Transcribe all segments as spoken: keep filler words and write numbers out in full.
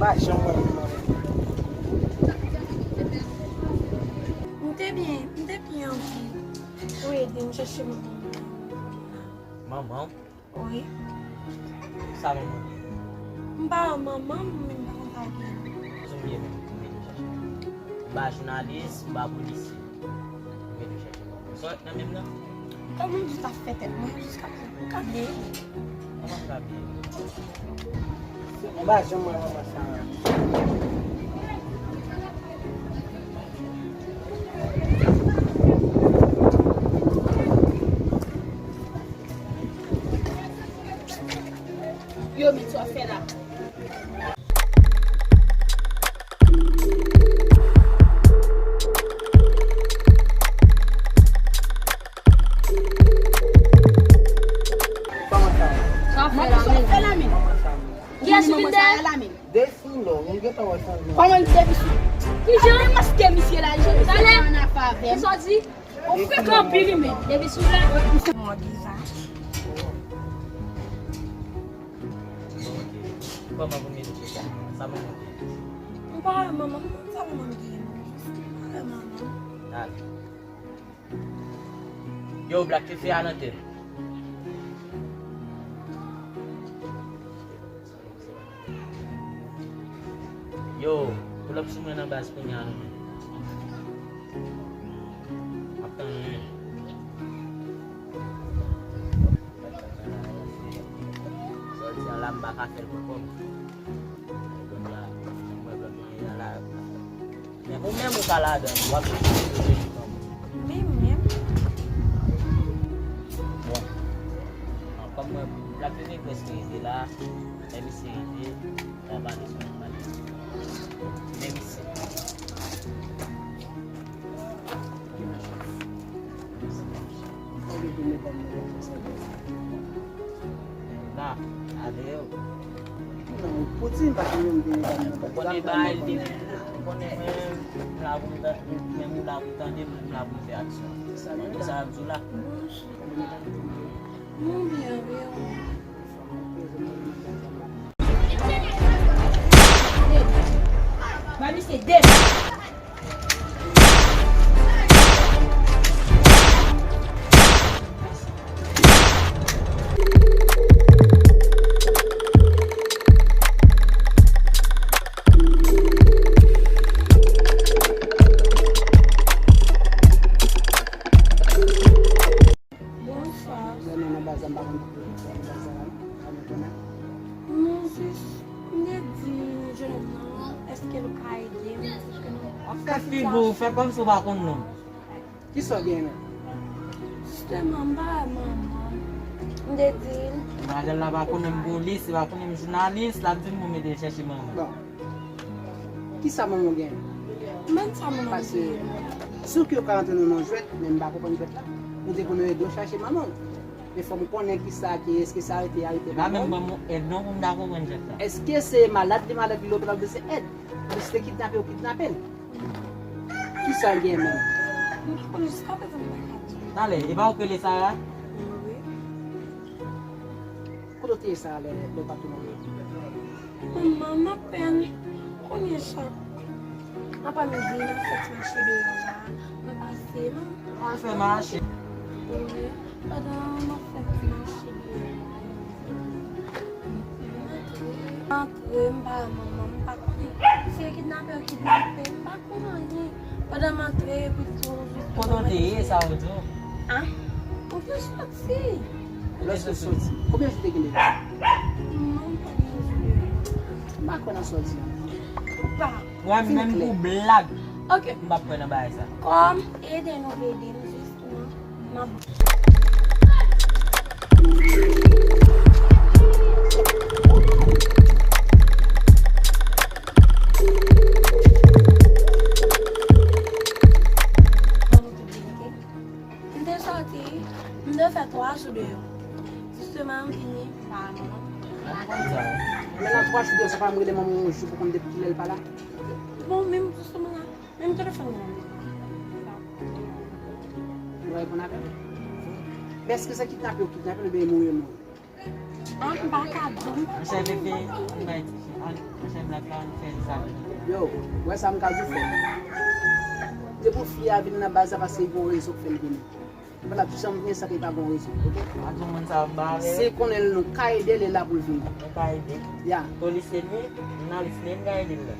Pa janm wè manman m. M te byen, m te byen anvi pou ede m chèche manman m. Manman w? Wi. Sa manman w ye? M pa wè manman m, m pa konn sa l gen. Kòman w ye menm pou m ede w chèche manman w? M pa jounalis, m pa polisye. M ede w chèche manman w. Sa w nan menm nan? Kòman m di w sa fè tèt mwen jiskaprezan? M ka bliye. Kòman m ka bliye? M pa janm wè manman sa a. Yo, men sa w fè la. Sa w fè la menm? Kiyès ki vin dèyè? Defi non, m gentan wè sanjman. Kòman l defi sou? Kijan? Al demaske misye la, li jwenn misye la nan afè avè m. Kisa w di? Ou frekan anpil wi menm. Depi sou la. Mwen viza. Bon, ok. Kòman pou m ede w chèche sa? Sa manman w gen? M pa wè manman m, m pa wè manman m gen. M pa wè manman m. Dale. Yo, Black, fefe a nan tè l. Yo, pull up sou mwen nan baz kounye a non men. M ap tann ou wi. Jodi a la m pa ka fè l pou kò m. Blòk la, mwen blòk mwen la. Men ou menm ou ka ladan, w ap chèche sou telefòn. Men menm. Bon. An, kòm mwen, Black Fede prèske rive la, men misye rive, la pale sou pale. Men misye. La, ale yo. Ou konnen bagay li, ou konnen mwen, m la pou m ta-, men ou la pou m tande, m la pou m fè aksyon. Sa m di w la. Mwen byen, byen. Ba misye de. Bonswa. Lè nou nan baz la, m pa konn ki baz la, m pa konn konnen. Non, jis, m te di jèn nan, èske l ka ede m, paske nou... W ap fè figo, w fè kòmsi w pa konn non. Kisa w gen menm? Jisteman, m pa wè manman m. M te di l. Madanm la pa konnen m polis, li pa konnen m jounalis, l ap di m pou m ede l chèche manman. Bon. Kisa manman w gen? Mwen sa manman m gen. Paske si w ke w ka rantre nan yon jwèt, men m pa konprann jwèt la. Nou te konn ede w chache manman w. Men fò m konnen kisa ki, èske se arete, arete manman w? Li pa menm ban m yon èd non pou m ta konprann jwèt la. Èske se malad li malad, li lopital bezwen èd? Oubyen se te kidnape yo kidnape l? Kisa l gen menm? M pa konn jiska prezan m pa ka di. Talè, e pa ou k rele Sara? Wi. Kote w te ye sa lè, lè w pa t tounen? Manman, m ap pèn kounye chak aprèmidi, m ap fè ti mache deyò la, m pase, m... Al fè mache. Wi, pandan m ap fè ti mache deyò la, m antre, m antre, m pa wè manman m, m pa konnen si se kidnapè yo kidnape, m pa konn anyen. Pandan m antre, epi tou, jis... Kote w te ye, sa w di w? A? Mwen te soti. Lè w soti, konbyen jou te gen deja? Non, m pa gen jou deja. M pa kwè nan sa w di a. Ou pa... Mwen menm pou blag. Ok. M p ap kwè nan bagay sa. Kòm ede nou vle ede m, jis non. M ap... M te soti, m te fè twa jou deyò. Jisteman, m vini, m pa wè manman m. Men nan twa jou deyò, sa pa menm rele manman w yon jou pou konn depi kilè l pa la? Bon, menm jisteman la, menm telefòn nan. Ou reponn apèl? Men èske se kidnape yo kidnape l oubyen mouri yo mouri? An, m pa ka di w. Monchè, Pepe, ann bay ti fi, ann, monchè, m la ka, ann fè sa. Yo, wè sa m ka di w fè. Depi fi a vin nan baz la, paske l gon rezon k fè l vini. Li pa t ap janm gen sa ki pa gon rezon, oke? A tou moun sa ap bare. Si l konnen l nou ka ede l, li la pou l vini. Nou ka ede. Ya. Polisye li, jounalis li, n ka ede l la.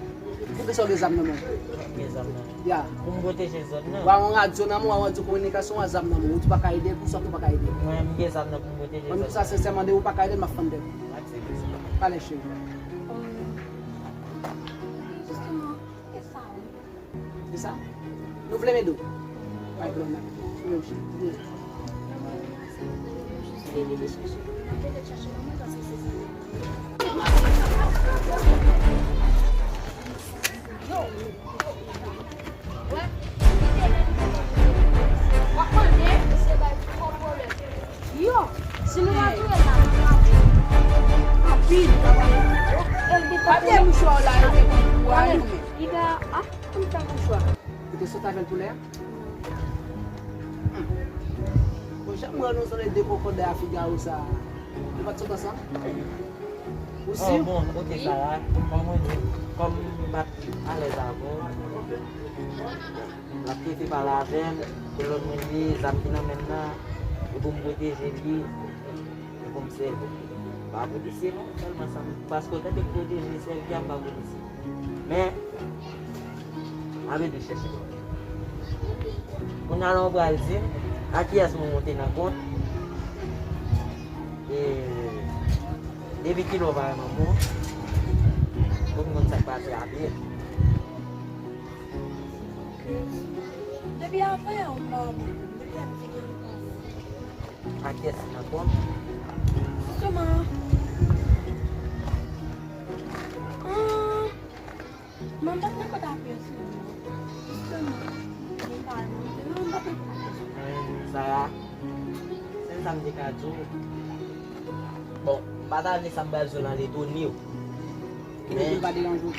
Poukisa w gen zam nan men w? M gen zam nan men. Ya. Pou m pwoteje zòn nan. W a yon radyo nan men w, w a yon radyo kominikasyon, w a zam nan men w. Ou tou pa ka ede, poukisa w tou pa ka ede? Mwen, m gen zam nan pou m pwoteje zòn nan. Mwen, poukisa, sensèman, depi w pa ka ede, m ap fann dèyè w. Pale, cheri. Jisteman, e sa, wi. Se sa? Nou vle m ede w? Pa gen pwoblèm. Sou men w cheri. Yo, si nou pa touye sa, nou anpil. Papye mouchwa w la, yo te pran pou a nou. Piga, ah, m fè mouchwa. Ou te sot avè l pou lè a? Hmm. Bon, jan m wè nou sou lè de kokòt dèyè figaro sa a. Nou pa t sot ansanm? Ou si? Oh, bon, ok, Sarah. Kòm mwen di, kòm m pa t alèz avè w, m ap prefere pale avè l, pou lòt moun li, zam ki nan men l nan, e pou m pwoteje li, e pou m sèvi l. M pa polisye non, sèlman sa m, paske w tande m pwoteje, sèvi a, m pa polisye. Men, Abe de chèche. Kounye a la w pral di m a kiyès mwen monte nan kont. E depi kilè w pa renmen mwen, pou m konn sa k pase avè l. Depi avè w, m pa renmen mwen. Depi lè m te gen kont. A kiyès li nan kont? Jisteman. Ah. Mwen pa t nan kont apre sou li. Jisteman, mwen pa al monte non, mwen pa t nan kont apre sou li. Sara, sèl sa m te ka di w, bon, m pa ta vle sa m pral di w lan etone w. Men, pa deranje w.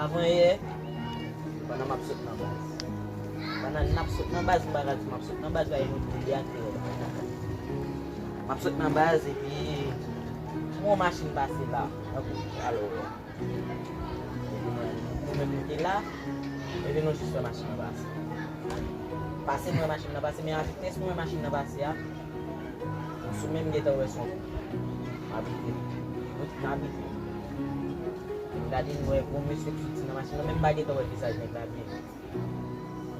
Avan yè, pandan m ap sot nan baz. Pandan n ap sot nan baz, m pa ka di m ap sot nan baz, paske nou te de ak te rèd. M ap sot nan baz, epi m wè yon machin pase la, nan kote alò. Epi mwen, nou menm nou te la, epi nou jis wè machin nan pase. Pase mwen wè machin nan pase, men a vitès mwen wè machin nan pase a, m sou men m gentan wè se yon kou. M abite. Mwen tout m abite. M gade m wè yon mesye k soti nan machin nan, men m pa gentan wè vizaj nèg la byen.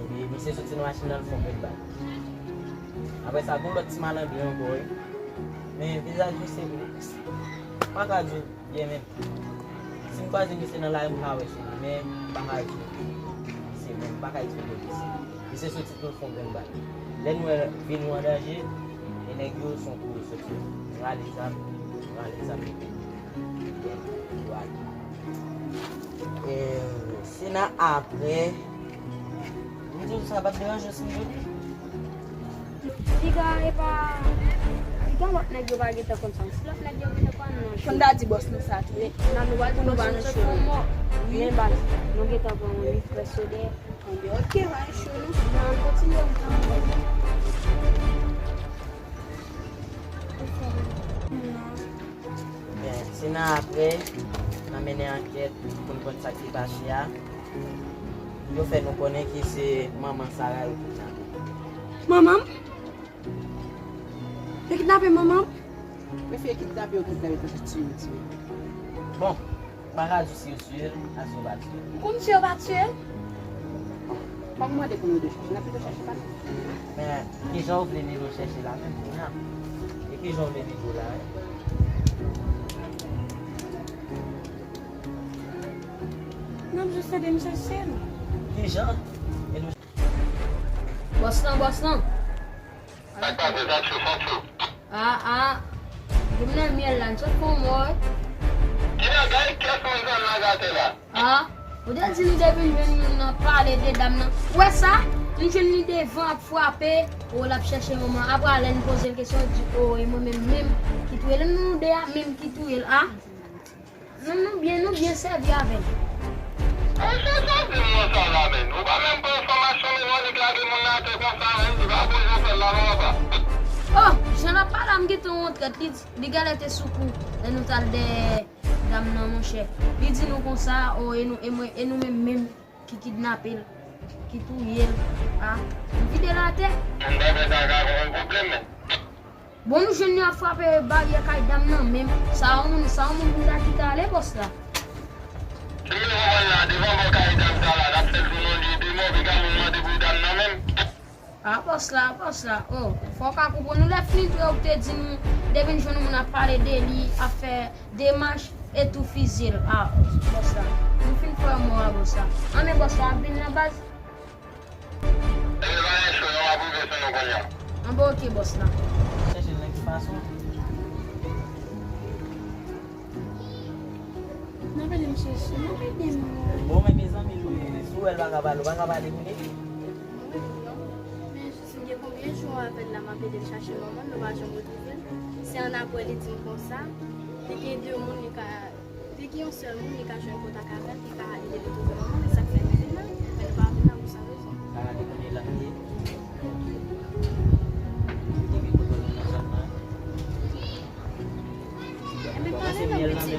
Epi misye soti nan machin nan, l fè yon grenn bal. Apre sa, gon lòt ti malandren ankò, wi. Men vizaj misye, m pa ka di w byen menm. Si m kwaze misye nan lari, m ka wè sou li, men m pa ka di w misye menm, m pa ka eksplike misye. Misye soti tou, l fè yon grenn bal. Lè n wè vi nou an danje, e nèg yo se yon kou yo soti. M rale zam, m rale zam, epi yo ale. E, se nan apre, m di w sa pa t deranje w si m vini? Piga, e pa, piga lòt nèg yo pa gentan konn sa. Si lòt nèg yo gentan konn nan cho. Fò n ta di bòs nou sa tou. Men, nan nou pral di nou pa nan cho. Men baz, nou gentan pran yon liv prèso de. Anben, ok, pa nan cho, non. Nan kontinye. Men, se nan apre, nan mennen ankèt pou n konn sa k te pase a, yo fè nou konnen ke se manman Sara yo kidnape. Manman m? Yo kidnape manman m? Men fi yo kidnape, yo kidnape, tankou tiye, tiye. Bon, m pa ka di w si yo tiye l, a si yo pa tiye l. Ou konn si yo pa tiye l? Fòk mande pou nou de chèche. N ap pito chèche pa nou. Men, kijan w vle Nido chèche la menm kounye a? E kijan w vle Nido la, wi? N ap jis ede m chèche l. Kijan? E nou Bòs lan, bòs lan. Sa k pase, sa cho, sa cho. Ah, ah. Di m nan myèl la, n sot fon mò, wi. Ki bagay, kiyès moun sa nan gate la? Ah, ou te di nou depi n jwenn moun nan pale de dam nan. Ou wè sa? N jwenn li devan ap frape. O, l ap chèche manman. Apre, lè n poze l kesyon, l di, o, e mwen menm, menm ki touye l. Nou de a, menm ki touye l, ah. Nou, nou byen, nou byen sèvi avè l. Monchè, sa di m nan sa la, menn? Ou pa menm pran enfòmasyon, menn, w annik lage moun nan atè konsa, menn. Se pa bon jan fè l la non, papa. Oh, jan l ap pale a, m gentan wè yon trèt. Li, li genlè te sou kou lè nou t al dèyè dam nan, monchè. Li di nou konsa, oh, e nou, e mwen, e nou menm menm ki kidnape l, ki touye l. Ah, m vide l atè. Moun bagay sa ka yon pwoblèm, men. Bon, nou jwenn li ap frape baryè kay dam nan menm. Sa yon moun, sa yon moun pou n ta kite ale, bòs la. Demen w al la, devan bò kay dam sa la, n ap fè l tou non lye de mò, piga moun mande pou dam nan menm. Ah, bòs la, bòs la. Oh, fò w ka konprann. Nou lè fini tou, ou te di nou, depi n jwenn yon moun ap pale de li, ap fè demach, e tou fizye l. Ah, bòs la. Nou fin fè mò a, bòs la. Anben, bòs la, ap vin nan baz. Ebyen, pa gen cho, nou ap rive sou nou kounye a. Anben, oke, bòs la. Chèche l nan ki fason? N ap ede m chèche, n ap ede m. Bon, men mezanmi, Lou, si w wè l pa ka pale, ou pa ka pale pou li? Mwen menm non. Men jis m gen konbyen jou avè l la, m ap ede l chache manman l, nou pa janm retwouve l. Se annapre li di m konsa, li gen de moun li ka Li gen yon sèl moun li ka jwenn kontak avè l, ki ka ede li twouve manman l, e sa k fè li vin la. Men li pa vin la pou sa rezon. Sa gade kounye l ap ye. Li gen kote l nan zòn nan. Enben, pale nan piti.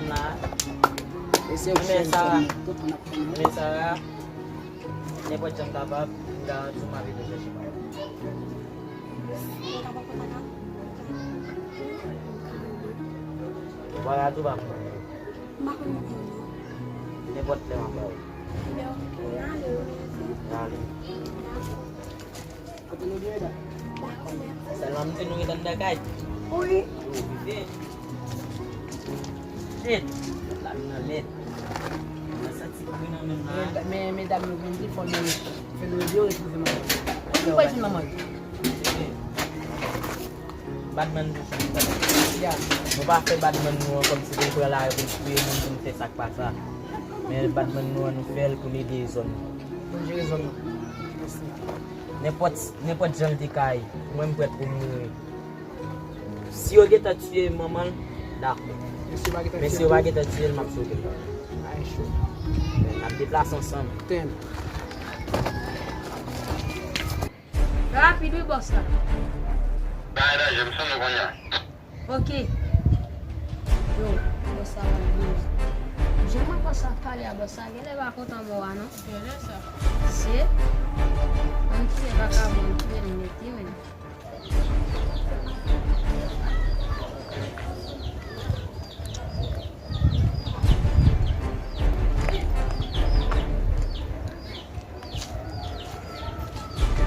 Men Sara, men Sara, nenpòt jan m kapab, m garanti w m ap ede w chèche manman l. Ou kapab kontak avè l? Vwala tou pa m. M pa konn nimewo l non. Nenpòt lè m ap ba w. Ebyen, oke, n ale, wi, mèsi. N ale. Dakò. Kote nou dwe la? Dakò, mèsi. Sèlman m di nou ret anndan kay. Wi. Yo, vite. Shit. Lòt la vin nan lèd. Mwen santi kri nan men m la. Men, men medam yo vin di fò nou fè nou ede yo retwouve manman yo. Ou pa jwenn manman yo. Badman nou fè. Ya. Nou pa fè badman nou an kòmsi pou n pran lari pou n touye moun, pou n fè sa k pa sa. Men badman nou an, nou fè l pou n ede zòn nou. Pou n jere zòn nou. Nenpòt, nenpòt jan l te ka ye, mwen m prèt pou m mouri. Si yo gentan tiye manman l, dakò. Men si yo pa gentan tiye l, m ap sove l. N ap deplase ansanm. Rapid wi bòs la. Bay danje, m sou nou kounye a. Oke. Yo, bòs la pral byen. Jan mwen panse ap pale a bòs la, genlè pa kontan mò a non. Genlè sa. Se. Ann touye vakabon, ann touye l nèt wi menm.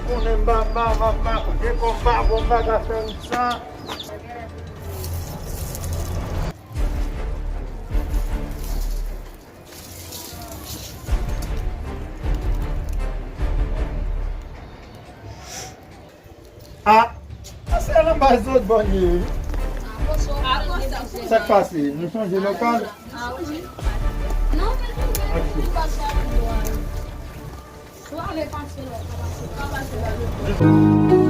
Konnen m pa, m pa, m pa, m pa, gen kòm pa bon, m pa ka fè m sa. Ah, se nan baz lòt bò n ye wi. Sa k pase? Nou chanje lokal? Ok.